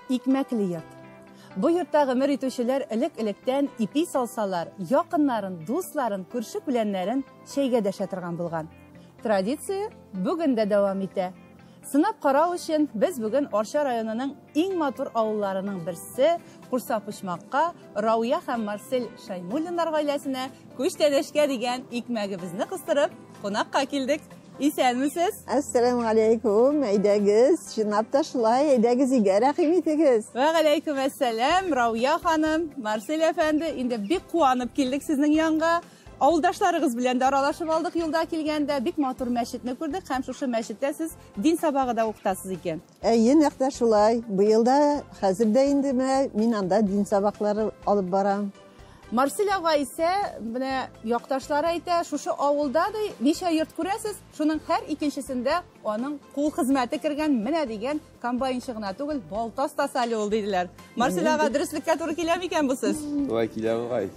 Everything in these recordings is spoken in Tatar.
Икмәкле йорт. Бу йортта гомер итүчеләр элек-электән ипи салсалар, якыннарын, дусларын, күрше-күләннәрен чәйгә дәшә торган булган. Традиция бүген дә дәвам итә. Сынап карау өчен без бүген Арча районының иң матур авылларының берсе Курса-Почмакка Рауя һәм Марсель Шаймуллиннар гаиләсенә күчтәнәчкә дигән икмәгебезне кыстырып кунакка килдек. Исәнмесез? Әссәламү алейкум, әйдәгез, чынлап та шулай, әйдәгез өйгә рәхим итегез. Вә галәйкүм әссәлам, Рауя ханым, Марсель әфәнде, инде бик куанып килдек сезнең янга. Авылдашларыгыз белән дә аралашып алдык юлда килгәндә, бик матур мәчетне күрдек һәм шушы мәчеттә сез дин сабагы да укытасыз икән. Әйе, нәкъ тә шулай. Быел да, хәзер дә инде менә мин анда дин сабаклары алып барам. Марсель ага исә, менә якташлары әйтә, шушы авылда ди, ничә йорт күрәсез, шуның һәр икенчесендә аның кул хезмәте кергән, менә дигән комбайнчы гына түгел, балта остасы әле ул, диделәр. Марсель ага, дөреслеккә туры килә микән бу сүз? Шулай килә бугай.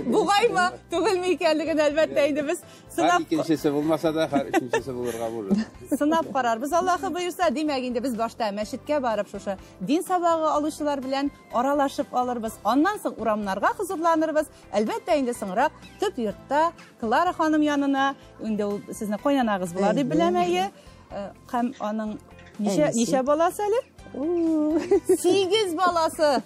Бугаймы, түгелме икәнлеген, әлбәттә, инде без сынап... Һәр икенчесе булмаса да, һәр өченчесе булырга может. Сынап карарбыз, Аллаһы боерса. Димәк, инде без башта мәчеткә барып, шушы дин сабагы алучылар белән аралашып алырбыз. Аннан соң урамнарга хозурланырбыз. Әлбәттә, инде соңрак төп йортта Клара ханым янына, инде ул сезне кайнанагыз була дип беләм, әйе. Һәм аның ничә баласы әле? 8 баласы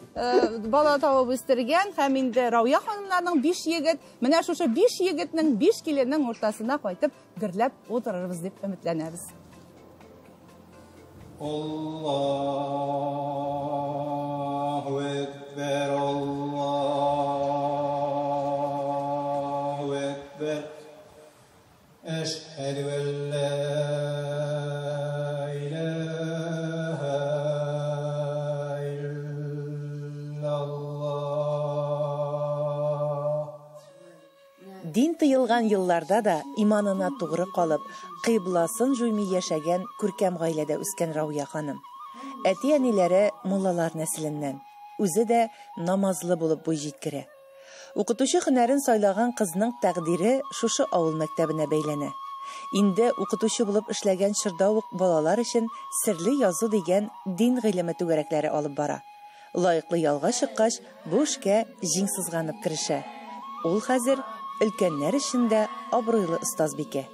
бала табып үстергән һәм инде Рауя ханымнарның 5 егет. Менә шушы 5 егетнең, 5 киленнең уртасына кайтып гөрләп утырырбыз дип өметләнәбез. Аллаһу экбер, Аллаһу экбер. Әшһәдү әллә илаһа иллаллаһ. Дин тыелган елларда да иманына тугры калып, кыйбласын җуймый яшәгән күркәм гаиләдә үскән Рауя ханым. Әти-әниләре муллалар нәселеннән. Үзе дә намазлы булып буй җиткерә. Укытучы һөнәрен сайлаган кызның тәкъдире шушы авыл мәктәбенә бәйләнә. Инде укытучы булып эшләгән чорда ук балалар өчен серле язу дигән дин гыйлеме түгәрәкләре алып бара. Лаеклы ялга чыккач, бу эшкә җиң сызганып керешә. Ул хәзер өлкәннәр өчен дә абруйлы остазбикә.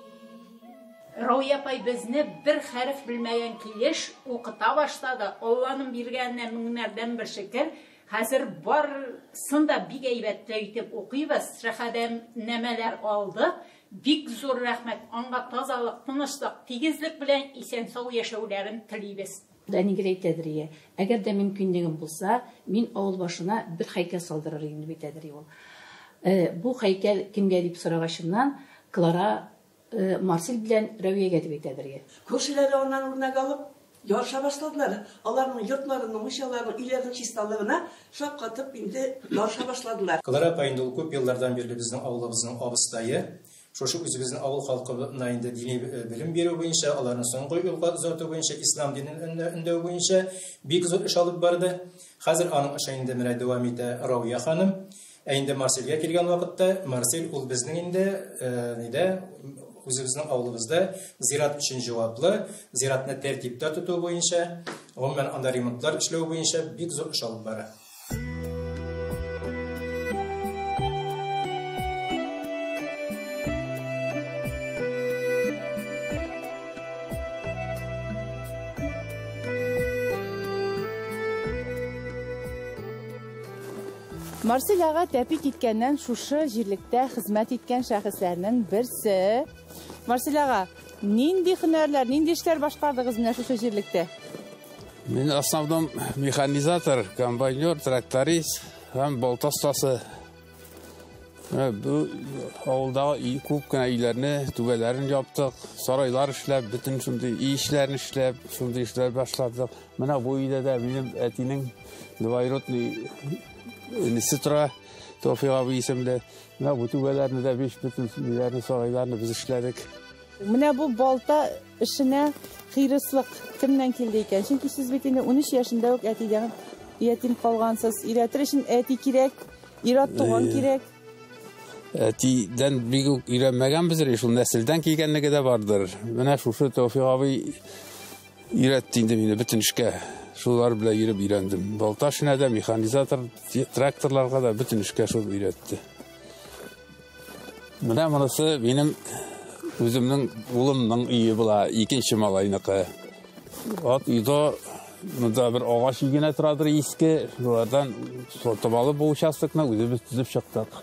Рауя апай безне бер хәреф белмәгән килеш укыта башлады. Алланың биргәненә меңнәрдән бер шөкер. Хәзер барысын да бик әйбәтле итеп укыйбыз. Шәһадәнамәләр алдык. Бик зур рәхмәт. Аңа тазалык, тынычлык, тигезлек белән исән-сау яшәүләрен телибез. Әнигә әйтәдер ие. Әгәр дә мөмкинлегем булса, мин авыл башына бер һәйкәл салдырыр идем дип әйтәдер ие ул. Бу һәйкәл кемгә дип сорагачыннан Клара Марсель белән Рәвиягә дип әйтәдер ие. Күршеләре аннан үрнәк алып ярыша башладылар. Аларның йортларының, мунчаларының, өйләренең чисталыгына шаккатып инде ярыша башладылар. Клара апа инде ул күп еллардан бирле безнең авылыбызның абыстае. Шушы үзебезнең авыл халкына инде дини белем бирү буенча, аларны соңгы юлга озату буенча, ислам динен өндәү буенча бик зур эш алып барды. Хәзер аның эше инде менә дәвам итә Рауя ханым. Ә инде Марсельгә килгән вакытта, Марсель ул безнең инде нидә, үзебезнең авылыбызда зират өчен җаваплы, зиратны тәртиптә тоту буенча, гомумән анда ремонтлар эшләү буенча бик зур эш алып бара. Марсель ага тәпи киткәннән шушы җирлектә хезмәт иткән шәхесләрнең берсе. Марсель ага, нинди һөнәрләр, нинди эшләр башкардыгыз менә шушы җирлектә? Мин основном механизатор, комбайнер, тракторист һәм балта остасы. Бу авылдагы күп кенә өйләрне, түбәләрен яптык, сарайлар эшләп, бөтен шундый өй эшләрен эшләп, шундый эшләр башладык. Менә бу өйдә дә минем әтинең двоюродный энесе тора, Тофик абый исемле. Менә бу түбәләрне дә биш бөтен өйләрне, сарайларны без эшләдек. Менә бу балта эшенә хирыслык кемнән килде икән? Чөнки сез бит инде 13 яшендә үк әтидән ятим калгансыз. Өйрәтер өчен әти кирәк, ир-ат туган кирәк. Әтидән бик үк өйрәнмәгәнбез, шул нәселдән килгәнлеге дә бардыр. Менә шушы Тофик абый өйрәтте инде мине бөтен эшкә. Шулар белән йөреп өйрәндем. Балта эшенә дә, механизатор, тракторларга да бөтен эшкә шул өйрәтте. Менә монысы минем үземнең улымның өе була, икенче малайныкы. Ат өйдә монда бер агач өй генә торадыр иске, шулардан сатып алып бу участокны үзебез төзеп чыктык.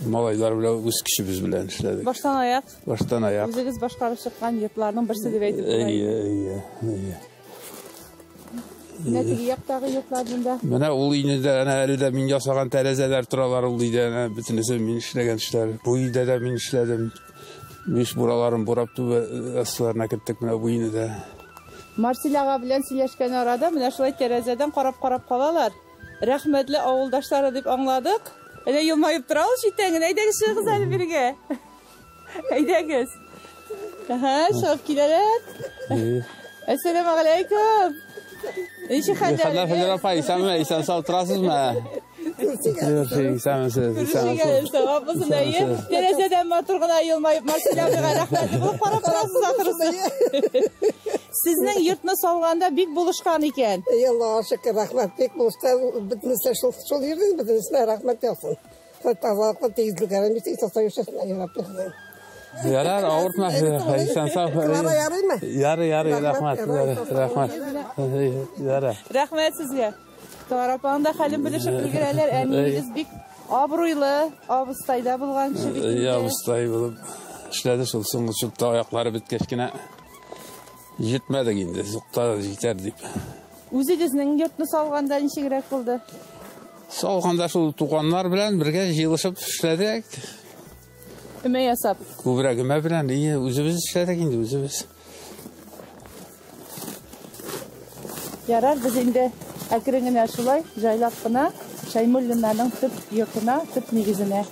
Малайлар белән үз көчебез белән эшләдек. Баштан аяк. Баштан аяк. Үзегез башкарып чыккан йортларның берсе дип әйтеп була. Әйе, әйе, әйе. Менә теге яктагы йортлар монда. Менә ул өйне дә әнә әле дә мин ясаган тәрәзәләр торалар ул өйдә, әнә бөтенесе мин эшләгән эшләр. Бу өйдә дә мин эшләдем. Мич бураларын бурап түбә асларына керттек менә бу өйне дә. Марсель ага белән сөйләшкән арада менә шулай тәрәзәдән карап-карап калалар. Рәхмәтле авылдашлары дип аңладык. Әнә елмаеп тора ул читтән генә. Әйдәгез чыгыгыз әле бирегә. Әйдәгез. Аһа, чыгып киләләр. Әссәламү алейкум. Ничек хәлләр? Хәлләр, Флера апа, исәнме? Исән сау торасызмы? Исәнмесез, исәнмесез. Савап булсын, әйе. Тәрәзәдән матур гына елмаеп Марсель абыйга рәхмәтле булып карап торасыз ахрысы. Сезнең йортны салганда бик булышкан икән. Әй, Аллаһка шөкер, рәхмәт, бик булышты. Бөтенесе шул шул йөрде, бөтенесенә рәхмәт яусын. Тазалыклы тигезлекләрен бирсен, исән яшәсен, я Рабби. Ярар, авыртма, исән сау. Клара ярыймы? Ярый, ярый, рәхмәт, рәхмәт. Ярар. Рәхмәт сезгә. Клара апаның да хәлен белешеп өлгерәләр. Әниегез бик абруйлы, абыстайда булган кеше бит инде. Абыстай булып эшләде шул соңгы чутта аяклары беткәч кенә җитмәдек инде, сукта җитәр дип. Үзегезнең йортны салганда ничегрәк булды? Салганда шул туганнар белән бергә җыелышып эшләдек. Өмә ясап. Күбрәк өмә белән, ие, үзебез эшләдек инде, үзебез. Ярар, без инде әкрен генә шулай, җайлап кына Шәймуллиннарның төп йортына, төп нигезенә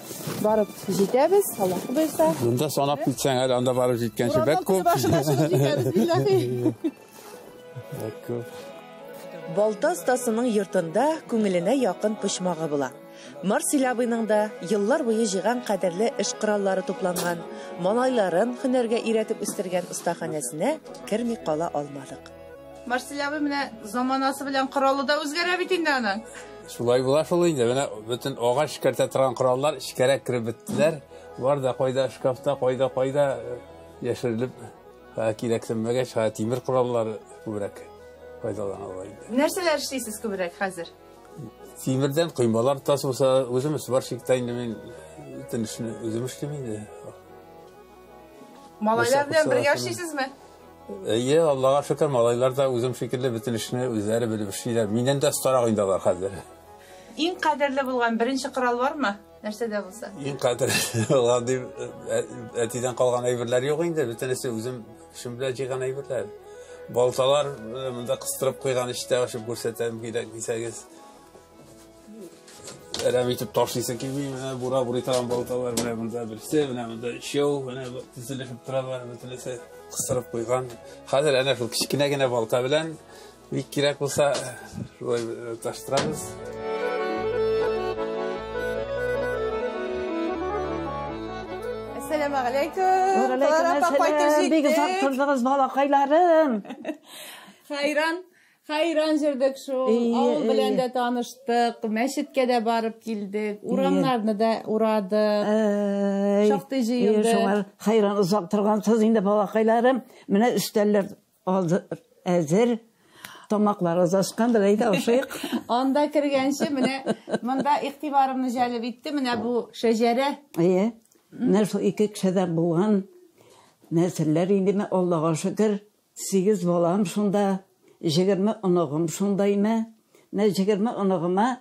барып җитәбез, Аллаһ боерса. Монда санап китсәң, әле анда барып җиткәнче бәк Урамнан күп. башына чыгып җитәбез, билләһи. Бәк күп. Балта остасының йортында күңеленә якын почмагы була. Марсель абыйның да еллар буе җыйган кадерле эш кораллары тупланган, малайларын һөнәргә өйрәтеп үстергән остаханәсенә керми кала алмадык. Марсель абый менә заманасы белән коралы да үзгәрә бит инде аның. Шулай була шул инде. Менә бөтен агач кертә торган кораллар эчкәрәк кереп беттеләр. Бар да кайда шкафта, кайда кайда яшерелеп кирәксенмәгәч, тимер кораллары күбрәк файдаланыла инде. Нәрсәләр эшлисез күбрәк хәзер? Тимердән коймалар тас булса, үзем сварщикта инде мин бөтен эшне үзем эшлим инде. Малайлар белән бергә эшлисезме? Әйе, Аллага шөкер, малайлар да үзем шикелле бөтен эшне үзләре белеп эшлиләр. Миннән дә остарак инде алар хәзер. Иң кадерле булган беренче корал бармы? Нәрсә дә булса. Иң кадерле булган дип әтидән калган әйберләр юк инде, бөтенесе үзем көчем белән җыйган әйберләр. Балталар монда кыстырып куйган эштә ачып күрсәтәм кирәк дисәгез. Әрәм итеп ташлыйсы килми, менә бура бурый торган балталар, менә монда берсе, менә монда өчәү, менә тезелешеп торалар, бөтенесе кыстырып куйган. Хәзер әнә шул кечкенә генә балта белән бик кирәк булса шулай таштырабыз. Әссәламү алейкум. Клара апа кайтып Бик озак җиттек. тордыгыз, балакайларым. Хайран, хайран җөрдек шул. Әйе, Авыл белән әйе. дә таныштык, мәчеткә дә барып килдек, урамнарны да урадык. Әй, Шактый җыелды. Шуңа хайран озак торгансыз инде, балакайларым. Менә өстәлләр алды, әзер. Тамакларыгыз ачкандыр, әйдә ашыйк. Анда кергәнче менә монда игътибарымны җәлеп итте менә бу шәҗәрә. Әйе. Менә шул ике кешедән булган нәселләр инде, менә Аллага шөкер, 8 балам шунда, 20 оныгым шунда име. Менә 20 оныгыма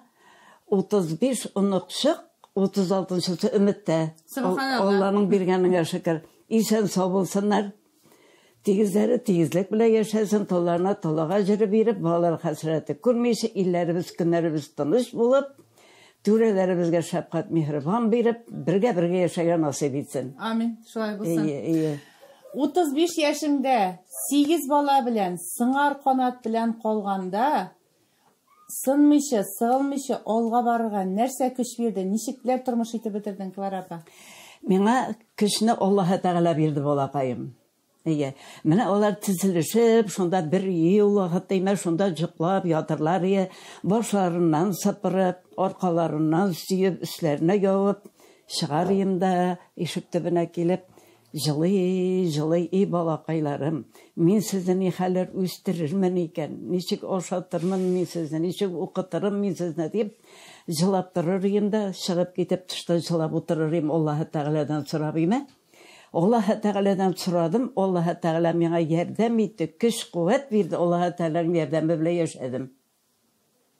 35 оныкчык, 36-нчысы өметтә. Субханалла. Алланың биргәненә шөкер. Исән сау булсыннар. Тигезләре тигезлек белән яшәсен, толларына толага җыры биреп, балалар хәсрәте күрмичә, илләребез, көннәребез тыныч булып, түрәләребезгә шәфкать, миһербан биреп, бергә-бергә яшәргә насыйп итсен. Амин, шулай булсын. Әйе, әйе. 35 яшеңдә 8 бала белән, сыңар канат белән калганда, сынмыйча, сыгылмыйча алга барырга нәрсә көч бирде? Ничекләр тормыш итеп бетердең, Клара апа? Миңа көчне Аллаһы Тәгалә бирде, балакаем. Әйе. Менә алар тезелешеп, шунда бер ел вакыт димә, шунда йоклап ятырлар ие, башларыннан сыпырып, аркаларыннан сөеп, өсләренә ябып чыгар ием дә, ишек төбенә килеп, җылый, җылый, и балакайларым, мин сезне нихәлләр үстерермен икән, ничек ашатырмын мин сезне, ничек укытырым мин сезне дип, җылап торыр ием дә, чыгып китеп тышта җылап утырыр ием, Аллаһы Тәгаләдән сорап име. Аллаһы Тәгаләдән сорадым, Аллаһы Тәгалә миңа ярдәм итте, көч-куәт бирде, Аллаһы Тәгаләнең ярдәме белән яшәдем.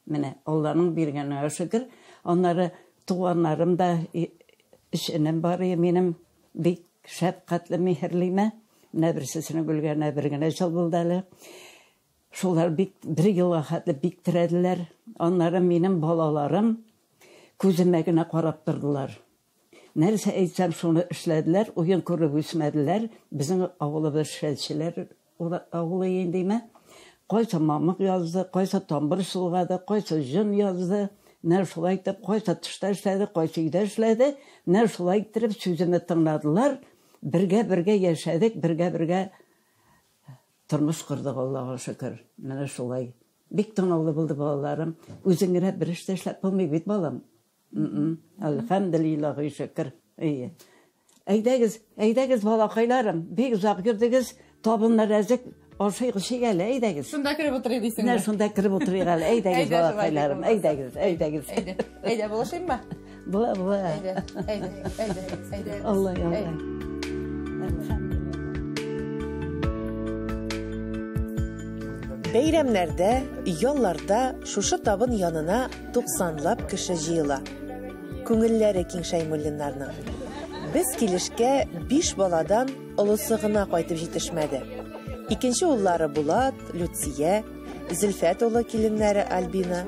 Менә Алланың биргәненә шөкер. Аннары туганнарым да, өч энем бар иде минем, бик шәфкатьле, миһерлиме. Менә берсесенең үлгәненә бер генә ел булды әле. Шулар бик бер елга хәтле бик терәделәр. Аннары минем балаларым күземә генә карап тордылар. Нәрсә әйтсәм, шуны эшләделәр, уен күреп үсмәделәр. Безнең авылыбыз шәлчеләр авылы индеме? Кайсы мамык язды, кайсы тамбыр чолгады, кайсы җон язды. Менә шулай итеп, кайсы тышта эшләде, кайсы өйдә эшләде. Менә шулай иттереп сүземне тыңладылар. Бергә-бергә яшәдек, бергә-бергә тормыш кордык, Аллага шөкер. Менә шулай. Бик тыңлаулы булды балаларым. Үзең генә бер эш тә эшләп булмый бит, балам. Әлхәмдүлиллаһи шөкер. Әйе. Әйдәгез, әйдәгез, балакайларым, бик озак йөрдегез, табыннар әзер, ашыйк, эчик әле, әйдәгез. Шунда кереп утырыйк дисеңме? Менә шунда кереп утырыйк әле, әйдәгез, балакайларым, әйдәгез, әйдәгез. Әйдә, әйдә, булышыйммы? Була, була. Әйдә, әйдә, әйдә, әйдә. Алла, алла. Бәйрәмнәрдә, ялларда шушы табын янына туксанлап кеше җыела. Күңелләре киң Шәймуллиннарның. Без килешкә биш баладан олысы гына кайтып җитешмәде. Икенче уллары Булат, Люция, Зөлфәт улы киленнәре Альбина,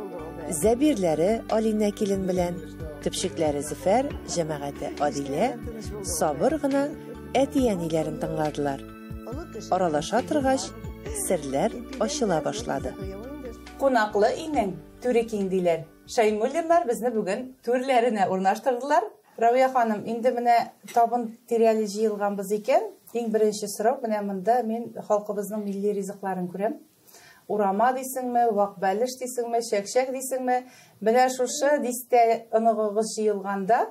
Зәбирләре Алинә килен белән, төпчекләре Зөфәр, җәмәгате Адилә сабыр гына әти-әниләрен тыңладылар. Аралаша торгач, серләр ачыла башлады. Кунаклы өйнең түре киң диләр. Шәймуллиннар безне бүген түрләренә урнаштырдылар. Равия ханым, инде менә табын тирәли җыелганбыз икән, иң беренче сорау, менә монда мин халкыбызның милли ризыкларын күрәм. Урама дисеңме, вак бәлеш дисеңме, чәкчәк дисеңме, менә шушы дистә оныгыгыз җыелганда,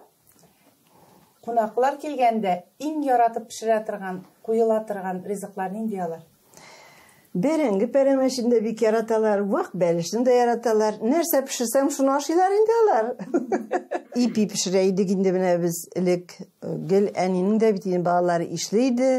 кунаклар килгәндә иң яратып пешерә торган, куела торган ризыклар нинди алар? Бәрәңге пәрәмәчен дә бик яраталар, вак бәлешне дә яраталар. Нәрсә пешерсәң, шуны ашыйлар инде алар. Ипи пешерә идек инде менә без элек. Гел әнинең дә бит инде балалары ишле иде.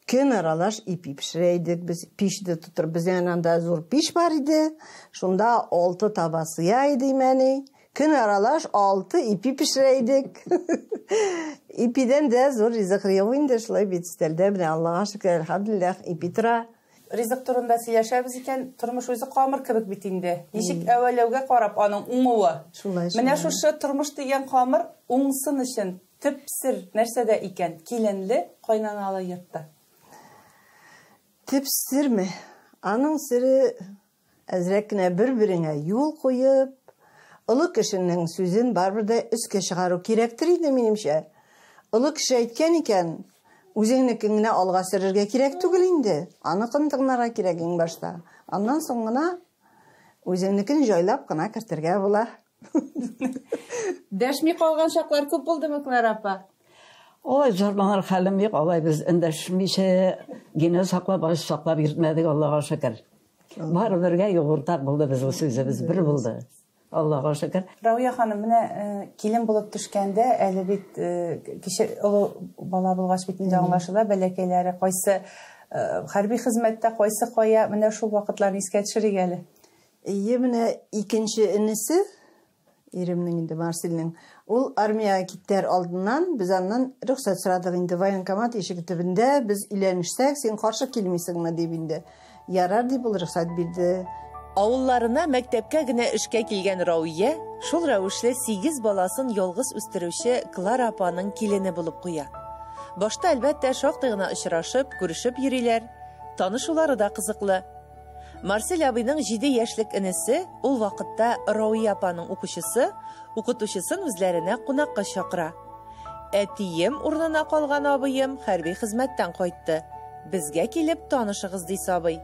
Көн аралаш ипи пешерә идек без, пич дә тотырып. Безнең анда зур пич бар иде. Шунда 6 таба сыя иде имәни. Көн аралаш 6 ипи пешерә идек. Ипидән дә зур ризык юк инде, шулай бит өстәлдә менә Аллага шөкер, әлхәмдүлилләһ, ипи тора. Ризык турында сөйләшәбез икән, тормыш үзе камыр кебек бит инде. Ничек әвәләүгә карап аның уңуы. Шулай, Менә шушы тормыш дигән камыр уңсын өчен төп сер нәрсәдә икән? Киленле, кайнаналы йортта. Төп серме? Аның сере әзрәк кенә бер-береңә юл куеп, олы кешенең сүзен барыбер дә өскә чыгару кирәктер инде минемчә. Олы кеше әйткән икән, үзеңнекен генә алга сөрергә кирәк түгел инде. Аныкын тыңларга кирәк иң башта. Аннан соң гына үзеңнекен җайлап кына кертергә була. Дәшми калган чаклар күп булдымы, Клара апа? Алай зарланыр хәлем юк, алай без эндәшмичә генә саклап, аш саклап йөртмәдек, Аллага шөкер. Бары бергә юк, уртак булды безнең сүзебез, бер булды. Аллага шөкер. Рауя ханым, менә килен булып төшкәндә, әле бит кече олы бала булгач бит инде аңлашыла, бәләкәйләре кайсы хәрби хезмәттә, кайсы кая, менә шул вакытларны искә төшерик әле. Әйе, менә икенче энесе, иремнең инде Марсельнең, ул армиягә китәр алдыннан без аннан рөхсәт сорадык инде, военкомат ишеге төбендә без өйләнешсәк, син каршы килмисеңме дип инде. Ярар дип ул рөхсәт бирде. Авылларына мәктәпкә генә эшкә килгән Рауия шул рәвешле 8 баласын ялгыз үстерүче Клара апаның килене булып куя. Башта әлбәттә шактый гына очрашып, күрешеп йөриләр. Танышулары да кызыклы. Марсель абыйның 7 яшьлек энесе ул вакытта Рауия апаның укучысы, укытучысын үзләренә кунакка чакыра. Әтием урынына калган абыем хәрби хезмәттән кайтты. Безгә килеп танышыгыз, ди сабый.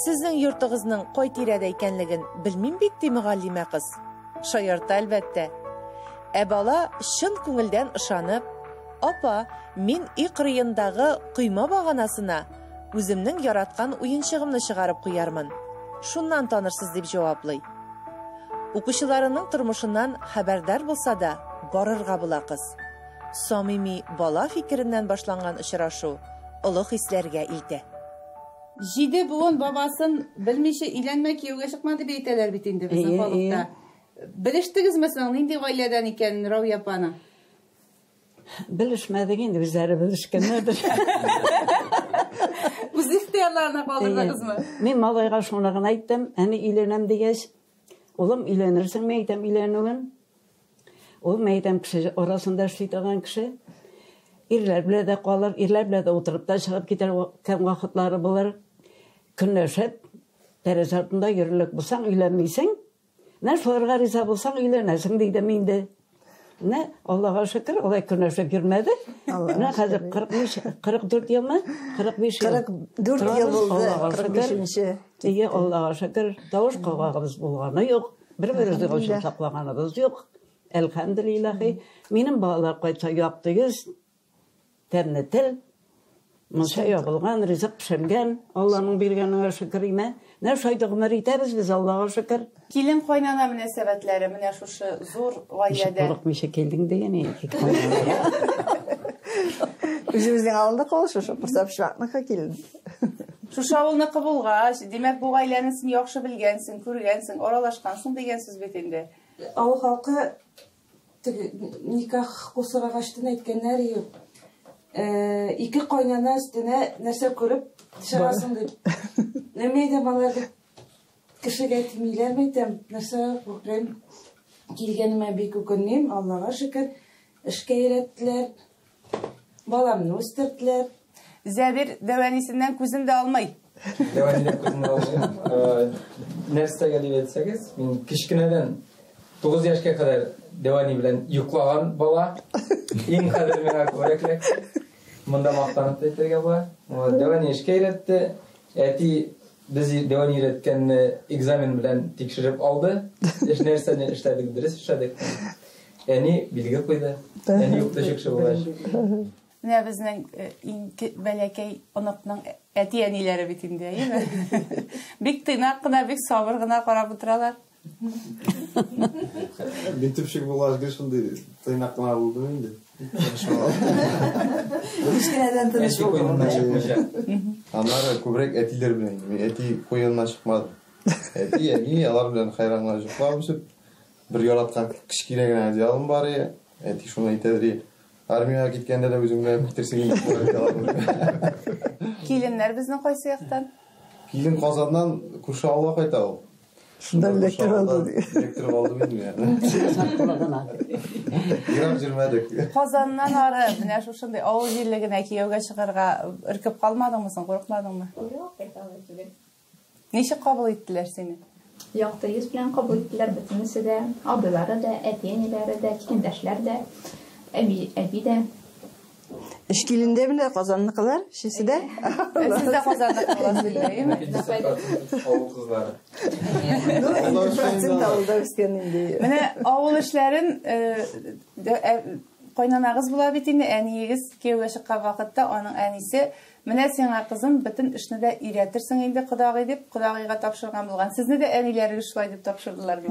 Сезнең йортыгызның кай тирәдә икәнлеген белмим бит, ди мөгаллимә кыз. Шаярта, әлбәттә. Ә бала чын күңелдән ышанып, Апа, мин өй кырыендагы койма баганасына үземнең яраткан уенчыгымны чыгарып куярмын. Шуннан танырсыз, дип җаваплый. Укучыларының тормышыннан хәбәрдар булса да, барырга була кыз. Самими бала фикереннән башланган очрашу олы хисләргә илтә. Җиде буын бабасын белмичә өйләнмә, кияүгә чыкма дип әйтәләр бит инде безнең халыкта. Белештегезме соң, нинди гаиләдән икәнен Рауя апаның? Белешмәдек инде, үзләре белешкәннәрдер. Үз ихтыярларына калдырдыгызмы? Мин малайга шуны гына әйттем, әни өйләнәм дигәч, улым өйләнерсең, мин әйтәм өйләнүен. Ул мин әйтәм кеше арасында эшли торган кеше. Ирләр белән дә калыр, ирләр белән дә утырып та чыгып китәр вакытлары булыр. Көнләшеп, тәрәзә артында йөрерлек булсаң, өйләнмисең. Менә шуларга риза булсаң, өйләнәсең дидем инде. Менә Аллага шөкер, алай көнләшеп йөрмәде. Менә хәзер 45, 44 елмы? 45 ел. 44 ел булды, 45-нче. Ие, Аллага шөкер, тавыш кабагыбыз булганы юк. Бер-беребезгә ачу саклаганыбыз юк. Әлхәмдүлилләһи. Минем балалар кайтса якты йөз, Тәмле тел, мунча ягылган, ризык пешергән, Алланың биргәненә шөкер имә. Менә шулай гомер итәбез без, Аллага шөкер. Килен кайнана мөнәсәбәтләре менә шушы зур гаиләдә. Ничек курыкмыйча килдең диген инде. Үзебезнең авылныкы ул шушы Курсапшакныкы килен. Шушы авылныкы булгач, димәк, бу гаиләне син яхшы белгәнсең, күргәнсең, аралашкансың дигән сүз бит инде. Авыл халкы Теге никах кусырагачтын әйткәннәр юк. Э, ике кайнана өстенә нәрсә күреп чыгасың дип. Мин әйтәм, алар дип кешегә тимиләр, мин әйтәм, нәрсә куркыйм. Килгәнемә бик үкенмим, Аллага шөкер, эшкә өйрәттеләр. Баламны үстерделәр. Зәбир дәү әнисеннән күзен дә алмый. Дәү әнидән күзен дә алмыйм. Нәрсәгә дип әйтсәгез, мин кечкенәдән 9 яшькә кадәр дәү әни белән йоклаган бала. Иң хәзер миңа күбрәк эләкте. Монда мактанып та әйтергә була. Дәү әни эшкә өйрәтте. Әти без дәү әни өйрәткәнне экзамен белән тикшереп алды. Эш нәрсәне эшләдек, дөрес эшләдек. Әни билге куйды. Әни укытучы кеше булгач. Менә безнең иң бәләкәй оныкның әти-әниләре бит инде, әйеме? Бик тыйнак кына, бик сабыр гына карап утыралар. Мин төпчек булгач, гел шундый тыйнак кына булдым инде. Кечкенәдән тыныч Әти куеныннан чыкмыйча. Аннары күбрәк әтиләр белән. Мин әти куеныннан чыкмадым. Әти, әни, алар белән хәйран гына йоклап үсеп, Бер яраткан кечкенә генә одеялым бар иде. Әти шуны әйтәдер иде. Армиягә киткәндә дә үзең белән китерсең инде шул одеялыңны. Киленнәр безнең кайсы яктан? Килен Казаннан күрше авылга кайта ул. Шунда эләктереп алды. Эләктереп алды инде. Ерак йөрмәдек. Казаннан ары менә шушындый авыл җирлегенә кияүгә чыгарга өркеп калмадыңмы соң, курыкмадыңмы? Юк, алай түгел. Ничек кабул иттеләр сине? Якты йөз белән кабул иттеләр бөтенесе дә, абыйлары да, әти-әниләре дә, килендәшләр дә, әби, әби дә. Өч килен дә менә Казанныкылар, өчесе дә. Сез дә Казанныкы буласыз инде, әйеме? Авыл кызлары. Ну, инде процент авылда үскән инде. Менә авыл эшләрен кайнанагыз була бит инде, әниегез кияүгә чыккан вакытта аның әнисе Менә сиңа, кызым, бөтен эшне дә өйрәтерсең инде, кодагый, дип, кодагыйга тапшырган булган. Сезне дә әниләрегез шулай дип тапшырдылармы?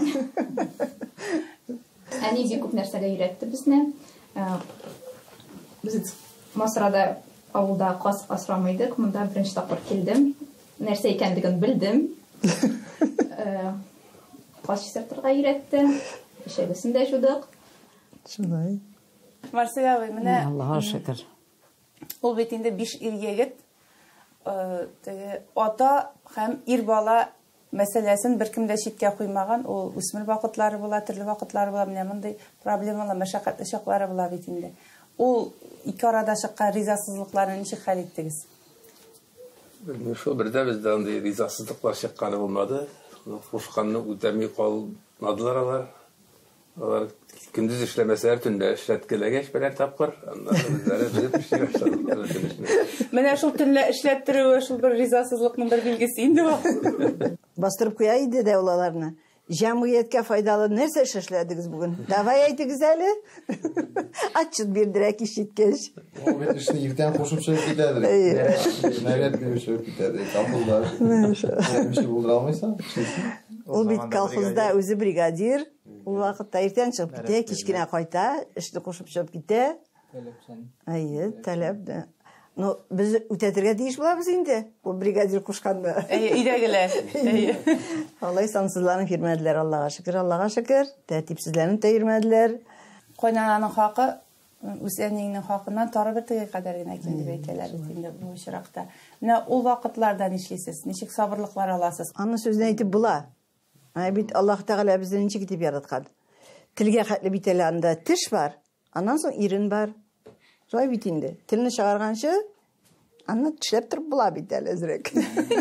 Әни бик күп нәрсәгә өйрәтте безне. Без Масрада авылда каз асрамый идек. Монда беренче тапкыр килдем. Нәрсә икәнлеген белдем. Каз чистартырга өйрәтте. Эчәгесен дә җудык. Шулай. Марсель абый, менә Аллага шөкер. Ул бит инде биш ир-егет, теге ата һәм ир бала мәсьәләсен беркем дә читкә куймаган. Ул үсмер вакытлары була, төрле вакытлары була. Менә мондый проблемалы, мәшәкатьле чаклары була бит инде. Ул ике арада чыккан ризасызлыкларны ничек хәл иттегез? Белмим шул, бердә бездә андый ризасызлыклар чыкканы булмады. Кушканны үтәми калмадылар алар. Алар көндез эшләмәсәләр, төнлә эшләткәләгәч берәр тапкыр, аннары үзләре белеп эшли башладылар. Менә шул төнлә эшләттерүе шул бер ризасызлыкның бер билгесе инде ул. Бастырып куя иде дә ул аларны. Җәмгыятькә файдалы нәрсә эш эшләдегез бүген? Давай әйтегез әле. Отчет бирдерә кич җиткәч. Ул бит эшне иртән кушып чыгып китәдер. Наряд биреп чыгып китәдер. Колхозда. Ничек булдыра алмыйсың? Эшлисең. Ул бит колхозда үзе бригадир. Ул вакытта иртән чыгып китә, кич кенә кайта, эшне кушып чыгып китә. Таләпчән. Әйе, таләп дә. Ну, без үтәтергә тиеш булабыз инде. Ул бригадир кушканны. Әйе, өйдәгеләр. Әйе. Алай сансызланып йөрмәделәр, Аллага шөкер, Аллага шөкер. Тәртипсезләнеп тә йөрмәделәр. Кайнананың хакы үз әниеңнең хакыннан тары бөртеге кадәр генә ким дип әйтәләр бит инде бу очракта. Менә ул вакытларда нишлисез? Ничек сабырлыклар аласыз? Аны сүзне әйтеп була. Ә бит Аллаһ Тәгалә безне ничек итеп яраткан? Телгә хәтле бит әле анда теш бар, аннан соң ирен бар. Шулай бит инде. Телне чыгарганчы, аны тешләп торып була бит әле әзрәк.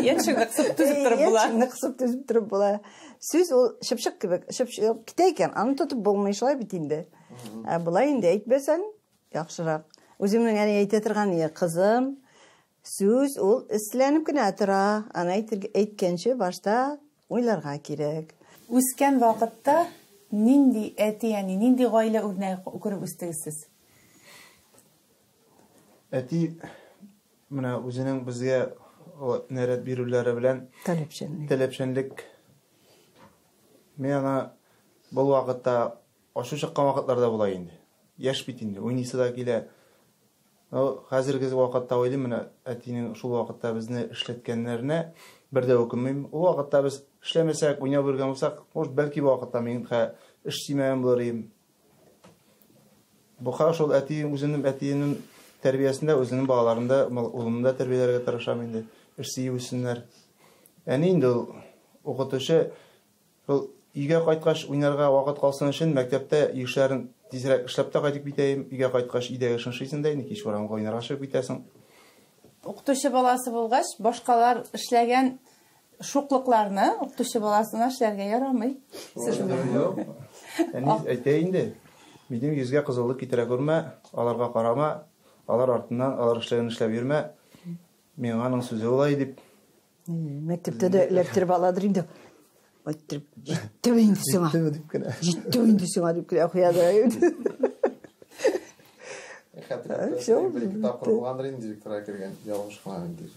Янчыңны кысып түзеп торып була. Янчыңны кысып түзеп торып була. Сүз ул чыпчык кебек, чыпчык китә икән, аны тотып булмый, шулай бит инде. Ә болай инде әйтмәсәң, яхшырак. Үземнең әни әйтә торган иде, кызым, сүз ул эсләнеп кенә тора, аны әйткәнче башта уйларга кирәк. Үскән вакытта нинди әти-әни, нинди гаилә үрнәге күреп үстегез сез? Әти менә үзенең безгә нәрәт бирүләре белән таләпчәнлек. Таләпчәнлек. Мин ана был вакытта ачу чыккан вакытларда була инде. Яшь бит инде, уйныйсы да килә. Но хәзерге вакытта уйлыйм, менә әтинең шул вакытта безне эшләткәннәренә бер дә үкенмим. Ул вакытта без эшләмәсәк, уйнап йөргән булсак, может, бәлки бу вакытта мин эш сөймәгән булыр идем. Бу шул әти үземнең әтиемнең тәрбиясендә үземнең балаларымны да, улымны да тәрбияләргә тырышам инде. Эш сөеп үссеннәр. Әни инде ул укытучы, шул өйгә кайткач уйнарга вакыт калсын өчен мәктәптә эшләрен тизрәк эшләп тә кайтып китәем. Өйгә кайткач өйдәге эшен эшлисең дә инде кич урамга уйнарга чыгып китәсең. Укытучы баласы булгач, башкалар эшләгән шуклыкларны укытучы баласына эшләргә ярамый. Әни әйтә инде, минем йөзгә кызыллык китерә күрмә, аларга карама, алар артыннан алар эшләгән эшләп йөрмә. Миңа аның сүзе улай дип. Мәктәптә дә эләктереп аладыр инде. Әйттереп, җиттеме инде сиңа? Җиттеме дип кенә. Җиттеме инде сиңа дип кенә куядыр. Хәтерләп, бер ике тапкыр булгандыр инде директорга кергән, ялгыш кына инде.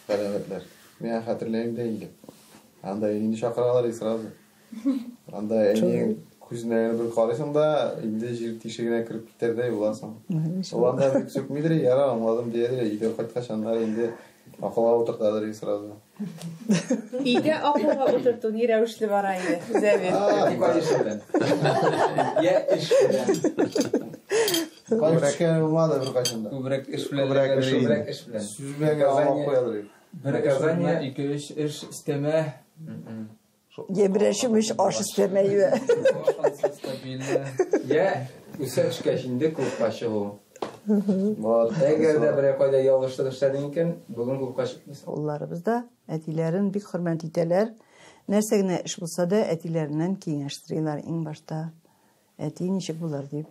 Галәмәтләр. Мин хәтерләмим дә инде. Анда әнине чакыралар и сразу. Анда әниең күзенә генә бер карыйсың да, инде җир тишегенә кереп китәрдәй буласың. Ул анда бик сүкмидер, ярар, аңладым диядер, өйгә кайткач аннары инде акылга утыртадыр и сразу. Өйдә акылга утырту ни рәвешле бара инде, Зәбир? Я эш белән. Күбрәк булмады беркайчан да. Күбрәк эш белән. Күбрәк эш белән. Сүз белән генә аңлап куядыр. Наказание, ике-өч эш өстәмә. Я берәр чүмеч аш өстәмә. Стабильно. Я үсә төшкәч инде клубка чыгу. Әгәр дә берәр кайда ялгышлык эшләдең икән, бүген клубка чыкмыйсың. Улларыбыз да әтиләрен бик хөрмәт итәләр. Нәрсә генә эш булса да әтиләреннән киңәш сорыйлар иң башта. Әти ничек булыр дип.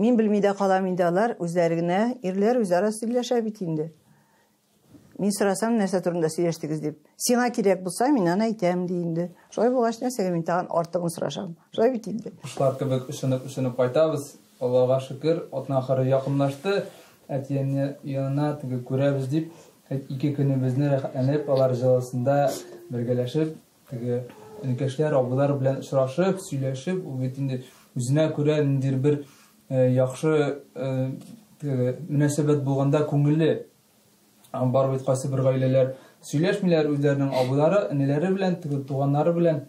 Мин белми дә калам инде, алар үзләре генә, ирләр үзара сөйләшә бит инде. Мин сорасам, нәрсә турында сөйләштегез дип. Сиңа кирәк булса, мин аны әйтәм ди инде. Шулай булгач, нәрсәгә мин тагын артыгын сорашам? Шулай бит инде. Кошлар кебек очынып-очынып кайтабыз. Аллага шөкер, атна ахыры якынлашты. Әти-әни янына теге күрәбез дип, ике көнебезне рәхәтләнеп, алар җылысында бергәләшеп, теге энекәшләр, абыйлар белән очрашып, сөйләшеп, ул бит инде үзенә күрә ниндидер бер яхшы теге мөнәсәбәт булганда күңелле. Бар бит кайсы бер гаиләләр сөйләшмиләр үзләренең абыйлары, энеләре белән, теге туганнары белән.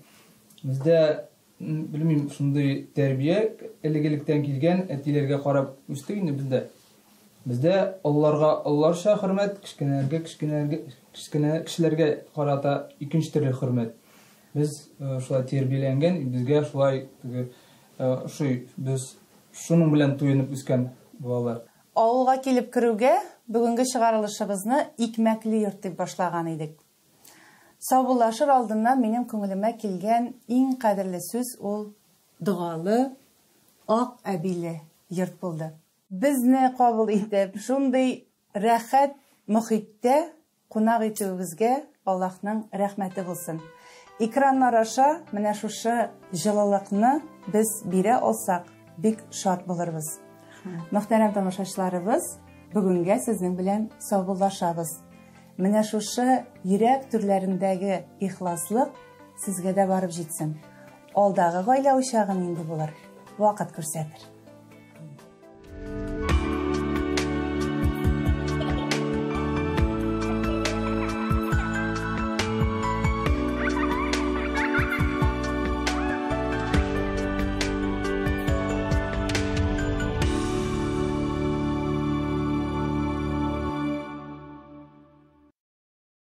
Бездә, белмим, шундый тәрбия элек-электән килгән, әтиләргә карап үстек инде бездә. Бездә олыларга олыларча хөрмәт, кечкенәләргә кечкенәләргә, кечкенә кешеләргә карата икенче төрле хөрмәт. Без шулай тәрбияләнгән, безгә шулай теге ошый, без шуның белән туенып үскән балалар. Авылга килеп керүгә бүгенге чыгарылышыбызны икмәкле йорт дип башлаган идек. Саубуллашыр алдыннан минем күңелемә килгән иң кадерле сүз ул догалы, Ак әбиле йорт булды. Безне кабул итеп, шундый рәхәт мохиттә кунак итүегезгә Аллаһның рәхмәте булсын. Экраннар аша менә шушы җылылыкны без бирә алсак, бик шат булырбыз. Мөхтәрәм тамашачыларыбыз, бүгенгә сезнең белән саубуллашабыз. Менә шушы йөрәк түрләрендәге ихласлык сезгә дә барып җитсен. Алдагы гаилә учагы нинди булыр, вакыт күрсәтер.